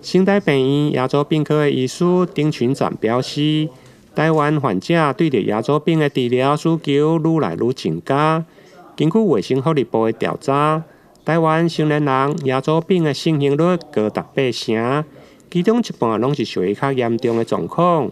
成大病院牙周病科的醫師丁群展表示，台灣患者對著牙周病的治療需求愈來愈增加。根據衛生福利部的調查，台灣成年人牙周病的盛行率高達8成，其中一半攏是屬於較嚴重的狀況。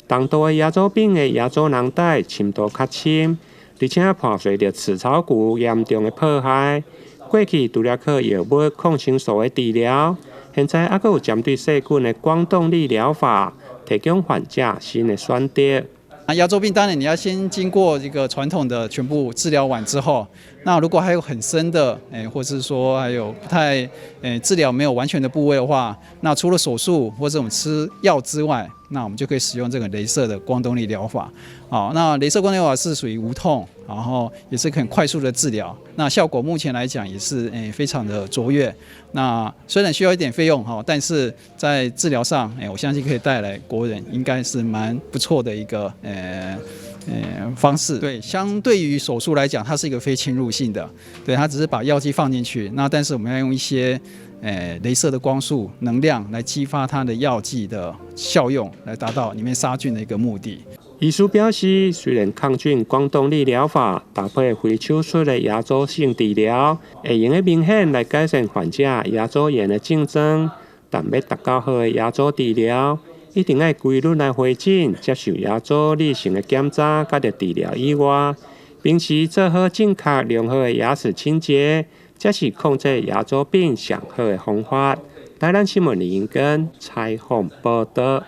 重度的牙周病的牙周囊袋深度較深，而且伴隨著齒槽骨嚴重的破壞。過去除了靠藥物、抗生素的治療，現在猶閣有針對細菌的光動力療法，提供患者新的選擇。啊，牙周病當然你要先經過這個傳統的全部治療完之後，那如果還有很深的，或是說還有不太，治療沒有完全的部位的話，那除了手術或者我們吃藥之外，那我們就可以使用這個雷射的光動力療法。好，那雷射光動力療法是屬於無痛，然後也是很快速的治療，那效果目前來講也是非常的卓越。那雖然需要一點費用哈，但是在治療上，我相信可以帶來國人應該是蠻不錯的一個方式。對，相對於手術來講，它是一個非侵入性的，對，它只是把藥劑放進去，那但是我們要用一些雷射的光束能量來激發它的藥劑的效用，來達到裡面殺菌的一個目的。醫師表示，雖然抗菌光動力療法搭配非手術的牙周性治療，會用得明顯來改善患者牙周炎的症狀，但欲達到好的牙周治療，一定愛規律來回診，接受牙周例行的檢查，佮著治療以外，平時做好正確良好的牙齒清潔，才是控制牙周病上好的方法。台南新聞李英根採訪報導。